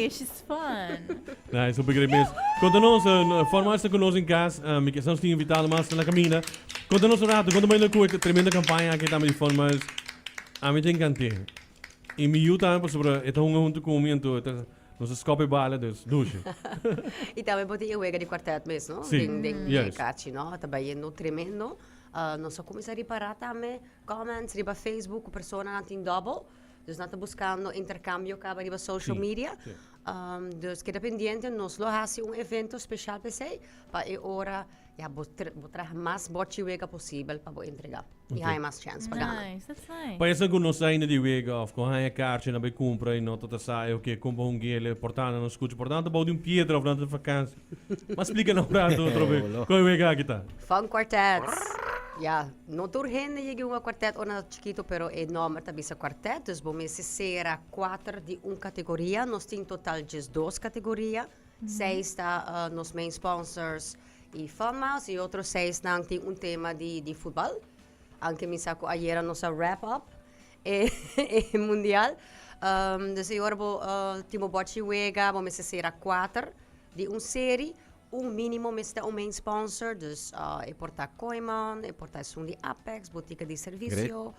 She's fun. Nice, hopi great mes. Konta nos, Fun Miles ta ku nos in kas. Mi ke sa nos tin invitado mas na kaminda. Konta nos un rato, konta bayendo ku e tremendo kampaña aki tambe di Fun Miles. Ami ta enkant'é. I mi yu tambe pasobra e ta hunga huntu ku mi anto e ta nos ta skòp e bala dus dushi. I tambe bo tin e wega di kwartèt mes no? Sí, Den den e juist. kachi no? Ta bayendo tremendo. Nos a kuminsá ripará tambe comments riba Facebook ku personanan tin dòbel. Dus nan ta buskando interkambio kaba riba social media. Dus keda pendiente, nos lo hasi un evento speshal p'esei pa e ora ya bo bo traha mas bòchi wega posibel pa bo entregá i haña mas chèns pa gana. Nice, that's nice. Pa esnan ku no sa ainda di wega òf ku haña karchi nan bai kumpra i no ta ta sa e oke kumpa un gele por ta nan no skucha por ta nan ta bou di un piedra òf nan ta di vakansi. Mas splika nan un rato otro be kon e wega aki ta. Fun Quartets. Ya, no tur hende yega un kwartet ora nan ta chikito pero e nòmber ta bisa kwartet dus bo mester sera kuater di un kategoria. Nos tin total 12 kategoria. Seis ta nos main sponsors i Fun Miles i otro seisnan tin un tema di futbal. Aunke mi sa ku ayera nos a wrap up e e mundial. Dus e ora bo tin bo bòchi wega, bo mester sera kuater di un seri. Un mínimo mester ta un main sponsor, dus e por ta Kooiman, e por ta esun di Apex, botika di servisio,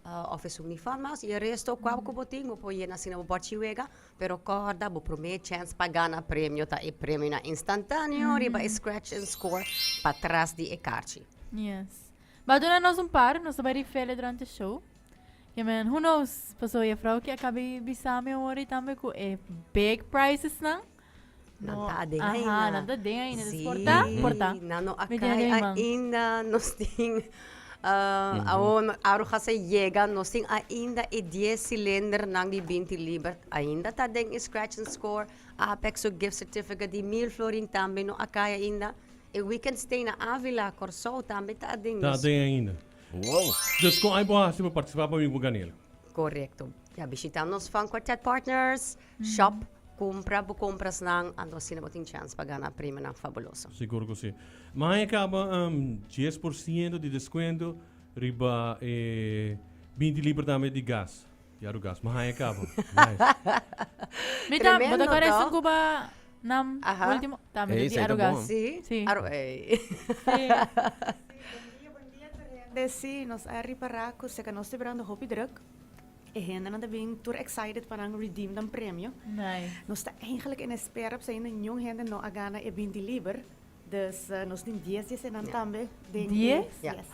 òf esun di Fun Miles. I e resto kua ku bo tin, bo por yena asina bo bòchi wega. Pero kòrda bo promé chèns pa gana premio ta e premionan instantáneo riba e scratch and score patras di e karchi. Yes. Ba duna nos un par, nos ta bai rifele durante show. Ke men, who knows, paso juffrouw ki a kabi bisa mi awor i tambe ku e big prizes nan. Nan No, ta aden aha, ainda. nan ta aden ainda. Dus Sí, por ta, por ta. Nan no a Mi tiene kai den man. ainda, nos tin awor Arugas a yega, nos tin ainda e 10 cilindernan di 20 liber ainda ta den e scratch and score. Apex su gift certificate di 1000 florin tambe no a kai ainda. E weekend stay na Avila, Kòrsou tambe ta aden. Ta Dus aden ainda. Wow. Dus kon ai bo hasi pa partisipá pa mi bo gan'el? Korekto. Ya bishita nos Fun Quartet Partners shop, kumpra bo komprasnan, anto asina bo tin chèns pa gana premionan fabuloso. Sigur ku si. Maña kaba 10% di deskuento riba e 20 liber tambe di gas. Di Arugas. Maña kaba. Nice. Mi ta, bo ta Tremendo, kore toch? esun ku ba nam ultimo? Tambe Ey, di esei ta Arugas. bon. Sí? Sí. Aru, ey. Sí. Bon dia, bon dia tur hende. Sí, nos a ripará ku seka nos ta birando hopi druk. E hendenan ta bin tur excited pa nan redeem nan premio. Nice. Nos ta eigenlijk en espera pasobra ainda niun hende no a gana e 20 liber. Dus nos tin 10 di esenan tambe den e 10? Ja. Yes.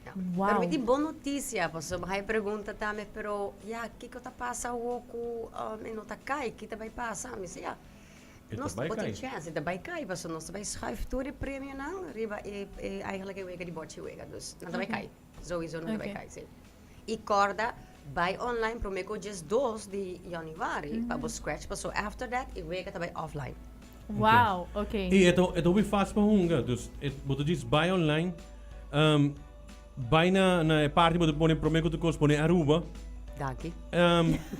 Ja. Wow. Pero mi tin bon noticia, pasobra mi haya pregunta tambe, pero ya, kiko ta pasa awor ku e no ta kai? Ki ta bai pasa? Mi si ya, E ta nos bai bo tin kai. chance, e ta bai kai, pasobra nos ta bai schuif tur e premionan riba e e eigenlijk e wega di bochi wega, dus nan ta bai kai. Sowieso nan ta bai kai, si. I kòrda bai online promé ku 12 di yanüari pa bo scratch paso after that e wega ta bai offline. Wow, ok. I e ta e ta hopi fásil pa hunga. Dus e bo ta djis bai online, bai na na e parti bo ta pone promé ku tur kos pone Aruba. Danki.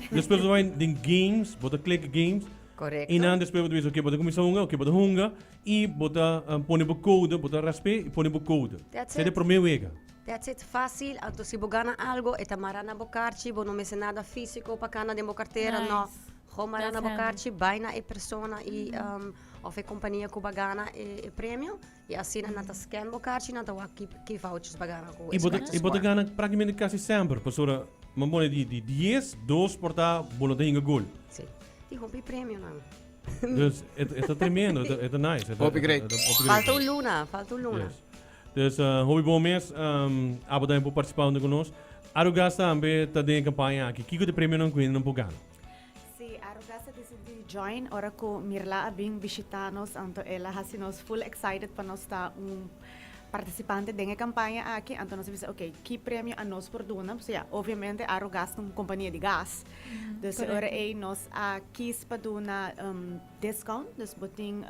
Despues bo ta bai den games, bo ta click games. Korekto. I nan despues bo ta bisa oke bo ta kuminsá hunga, oke bo ta hunga i bo ta pone bo kode, bo ta rasp'é i pone bo kode. That's Esei ta it. e promé wega. That's it, fácil. Anto si bo gana algo, e ta mara na bo karchi, bo no mester nada físiko pa kana den bo kartera, no. Nice. Gewoon mara That's na bo handy. karchi, bai na e persona i of e kompania ku bo a gana e premio, i asina nan ta scan bo karchi, nan ta wak ki ki vouchers bo a gana ku I bo ta, scratch i bo ta score. gana práktikamente kasi semper, pasobra mi a pone di di 10, dos por ta bo no ta hinga gol. Sí. Tin hopi premionan. Dus e ta e ta tremendo, e ta e ta nice. E ta Hopi e ta great. e ta hopi great. Falta un luna, falta un luna. Yes. Dus hopi bon mes, abo tambe por participa hunto cu nos. Arugas tambe ta den e campaña aki. Kico ta e premionan cu hendenan por gana? Sí, Arugas a dicidi join ora cu Mirla a bin bishita nos, anto el a haci nos full excited pa nos ta un participante den e campaña aki. Anto nos a bisa, ok, ki premio a nos por duna? Pasobra ya, obviamente Arugas ta un compania di gas. Dus e ora ey nos a kies pa duna discount, dus bo tin,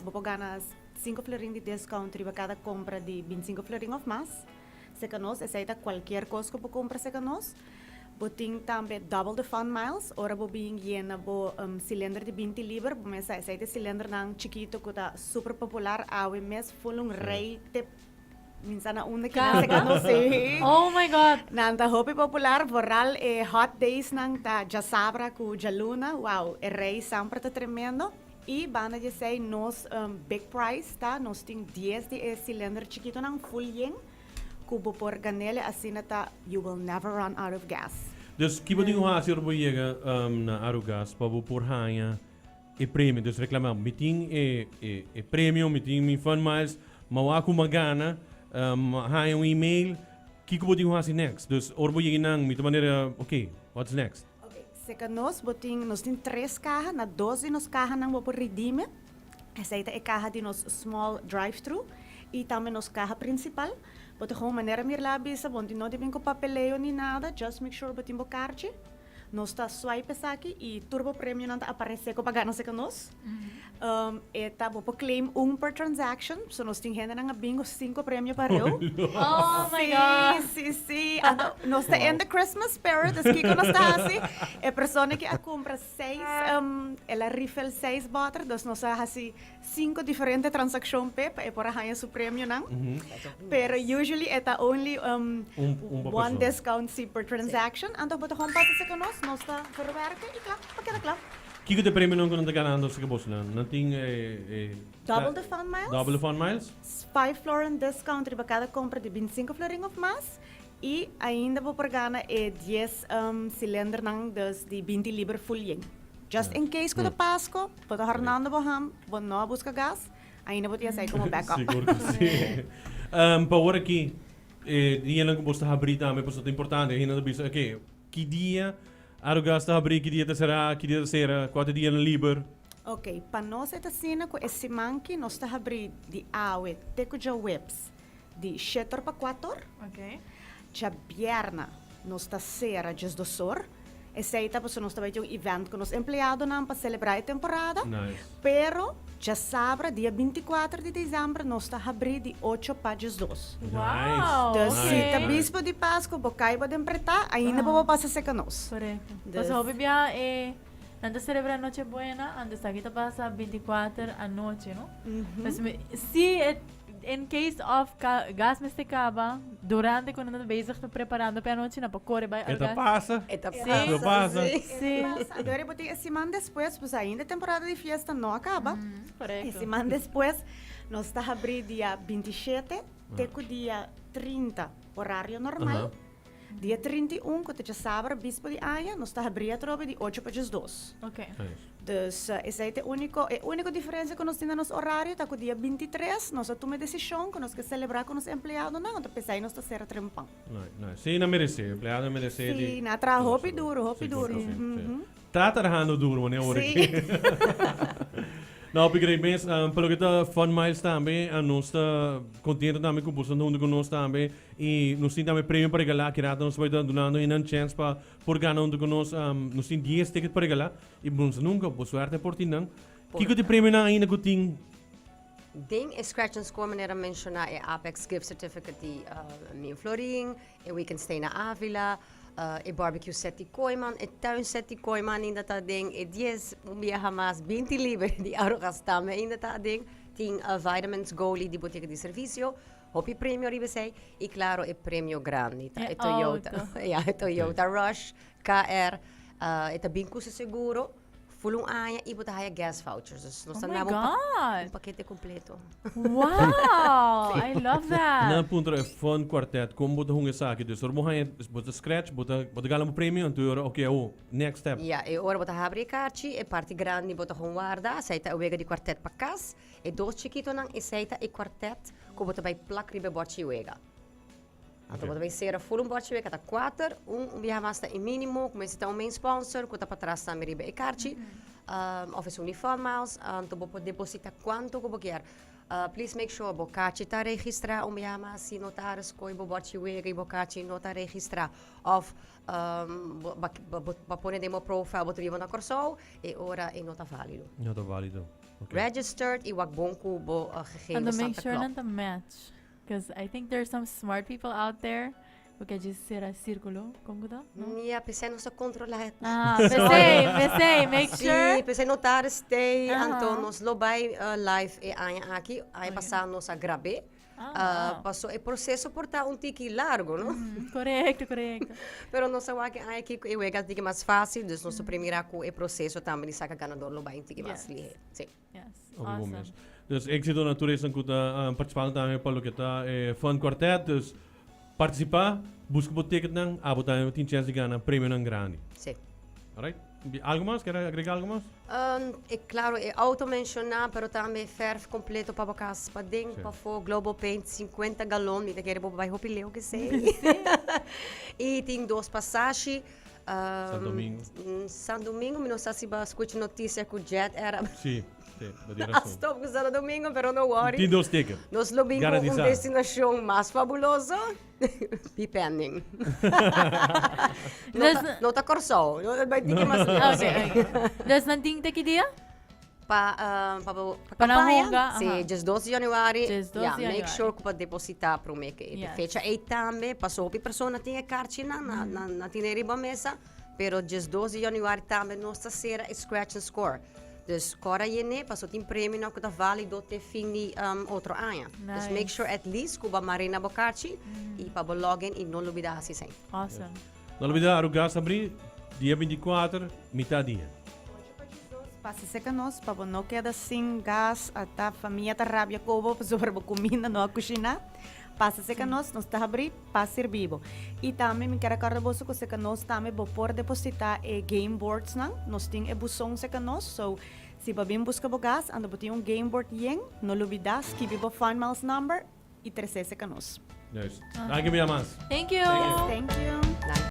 bo por gana 5 florin di discount riba kada compra di 25 florin of mas cerca nos. Esey ta cualkier cos cu bo compra cerca nos. Bo tin tambe double the fun miles. Ora bo bin yena bo cilinder di 20 liber, bo mester sa esey ta cilindernan chikito cu ta super popular awe mes full un rey te. Mi sa na unda ki nan seka nos si. Oh my God. Nan ta hopi popular, vooral e hot days nan ta djasabra ku djaluna. Wow, e rei semper ta tremendo. I banda di esei nos big prize ta nos tin dies di e cilinder chikitonan full yen ku bo por ganele asina ta you will never run out of gas. Dus ki bo tin ku hasi ora bo yega na Arugas pa bo por haña e premio? Dus reclama, mi tin e e e premio, mi tin mi Fun Miles, ma wak ku mi a gana, mi a haña un email, kiko bo tin ku hasi next? Dus ora bo yega einan mi ta manera, ok, what's next? Ok, seka nos bo tin, nos tin tres kaha, na dos di nos kahanan bo por redeem e. Esei ta e kaha di nos small drive thru i tambe nos kaha prinsipal. Bo ta gewoon manera Mirla a bisa, bo no tin bin ku papeleo ni nada, just make sure bo tin bo karchi. Nos ta swipe esaki y tur bo premionan ta aparece cu pa gana cerca nos. E ta bo por claim un per transaction. So nos tin hendenan a bingo cinco premio pa reu. Oh my God. Si, si, si. Anto nos ta in the Christmas spirit, dus kico nos ta haci? E persona ki a cumpra seis, el a refill seis boter, dus nos a haci cinco diferente transaccion p'e pa e por a haña su premionan. Pero usually e ta only Un pa one persona. discount si per transaction. Anto bo ta gewoon pasa serka nos, nos ta verwerken y kla, pa keda kla. Kiko ta e premionan ku nan ta ganando serka boso nan? Nan tin e Double the fun miles. Double the fun miles? Five florin discount riba kada kompra di 25 florin of mas. Y ainda bo por gana e dies cilindernan dus di 20 liber full yen. Just in case ku ta Pasko, bo ta hornando bo ham, bo no a buska gas, ainda bo tin esei komo backup. Sigur ku si. Pa ora aki, e dianan ku bo sta habrí tambe pasobra ta importante. Hende ta bisa, oke, ki dia Arugas ta habrí, ki dia ta será, ki dia ta sera, kua ta e dianan liber? Oke, pa nos e ta asina ku e siman ki nos ta habrí di awe te ku djaweps di shetor pa kuator. Djabièrna nos ta sera djesdosor. Esei ta pasobra nos ta bai tin un event ku nos empleadonan pa selebrá e temporada. Pero djasabra dia 24 di desèmber nos ta habrí di ocho pa 12. Wow! Dus si ta bispo di Pasku bo kai bo den pretá, ainda bo por pasa serka nos. Korekto. Pasobra hopi bia e nan ta selebrá Noche Buena, antes aki ta pasa 24 anochi, no? Pues mi si e In case of gas mester caba durante cu nan ta bezig ta preparando p'e anochi nan por core bay E ta pasa. E ta Sí. pasa. E pasa. sí. Sí. Anto bo tin e siman despues, pues ainda e temporada di fiesta no a caba. E Correcto. siman despues nos ta habri dia 27 te cu dia 30 horario normal. Aha. Dia 31 cu ta djasabra bispo di aña nos ta habri atrobe di ocho pa 12. Ok. Nice. Dus esei ta e úniko, e úniko diferensia ku nos tin na nos orario ta ku dia 23 nos a tuma e desishon ku nos ke selebrá ku nos empleadonan, anto p'esei nos ta sera trempan. Nice, nice. Sí, nan meresé, empleadonan meresé di. Sí, nan a traha hopi duro, hopi duro. Sí, sí. Ta trahando duro manera ora Sí. aki. No, hopi great mes. Pa loke ta Fun Miles tambe, nos ta kontento tambe ku boso ta huntu ku nos tambe. I nos tin tambe premio pa regalá. Aki rato nos bai ta dunando hendenan chèns pa por gana huntu ku nos. Nos tin dies ticket pa regalá. I bo no sa nunka, bo suerte por tin nan. Kiko ta e premionan ainda ku tin? Den e Scratch and Score manera menshoná e Apex Gift Certificate di Mien Florin, e Weekend Stay na Avila, e barbecue set di Kooiman, e tuin set di Kooiman ainda ta aden, e dies un biaha mas binti liber di Arugas tambe ainda ta aden, tin vitamins Goli di Botica di Servicio, hopi premio riba esei, y claro e premio grandi ta e Toyota, ya e Toyota Rush KR, e ta bin cu su seguro. Full un aña y bo ta haya gas vouchers. Dus nos Oh ta my na bo pa God. un pakete completo. Wow, I love that. Nan puntra e fun kwartet kon bo ta hunga esaki. Dus ora bo haña, bo ta scratch, bo ta bo ta gana bo premio, anto e ora oké awo, next step. Ja, e ora bo ta habri e karchi, e parti grandi bo ta gewoon warda, esei ta e wega di kwartet pa kas. E dos chikitonan, esei ta e kwartet ku bo ta bai plak riba e bòrchi wega. Anto bo ta bai sera full un bòrchi wega ta kuater, un un biaha mas ta e minimo, ku mester ta un main sponsor ku ta patras tambe riba e karchi, òf esun di Fun Miles, anto bo por deposita kuantu ku bo kier. Please make sure bo karchi ta registrá un biaha mas, si no ta ares koe bo bòrchi wega i bo karchi no ta registrá òf bo bo bo pone den bo profile bo ta biba na Kòrsou, e ora e no ta válido. No ta válido, oké. Registered i wak bon ku bo Anto gegevens make ta sure klòp. nan ta match. Cause I think there's some smart people out there who can just cera círculo, con cu ta? No? Ja, p'esei nos ta controla. Ah, p'esei, p'esei, make Sí, sure. p'esei no ta arestei, anto Aha. nos lo bai live e aña aki. Aña Ok. pasá nos a grab'é. Ah, wow. Paso e proceso por ta un tiki largo, no? Correcto, correcto. Pero nos a wak e aki e wega tiki mas fácil, dus nos ta primira cu e proceso tambe di saca ganador lo bay un tiki mas lihe. Si. Yes. Hopi bon Awesome. mes. Dus éxito na tur esnan cu ta participando tambe pa loke ta e Fun Quartet. Dus participa, busca bo ticketnan, abo tambe tin chance di gana premionan grandi. Si. Alright. Algo mas? Kier agrega algo mas? E claro, e auto menciona, pero tambe verf completo pa bo cas, paden, pafo, Global Paint, 50 galon, mi ta kere bo bay hopi leu que esey. Y tin dos pasashi. San Domingo. San Domingo, mi no sa si bo a scucha noticia cu Jet era. Si, si, bo tin A razon. stop cu Santo Domingo, pero no worry. Tin dos ticket. Nos lo bin cu un Garantisa. destinacion mas fabuloso. Be pending. No ta, Dus- no ta Kòrsou. No ta bai tiki mas leu. Ok, ok. Dus nan tin te ki dia? Pa, pa, bo- pa Pa nan campaña, hunga, si, aha. 12 di januari. 12 Ja, di make januari. sure ku pa deposita prome ke e fecha ei tambe, paso hopi persona tin e karchinan, na, na, na tine riba mesa, pero 12 di januari tambe nos ta sera e scratch and score. Dus kora yene, paso tin premionan ku ta valido te fin di otro aña. Dus make Nice. sure at least ku bo marina bo karchi i pa bo login i no lubida hasi esei. Awesome. No lubida Arugas abri dia 24 mitad dia. Pasa serka nos pa bo no keda sin gas, ata famia ta rabia ku bo pasobra bo kuminda no a kushiná. Pasa serka nos, nos ta habrí pa sirbi bo. I tambe mi kier a kòrda boso ku serka nos tambe bo por depositá e game boardsnan. Nos tin e buson serka nos, so si bo a bin buska bo gas anto bo tin un game board yen, no lubidá skibi bo Fun Miles number i tres'é serka nos. Juist. Danki bia mas. Thank you. Thank you.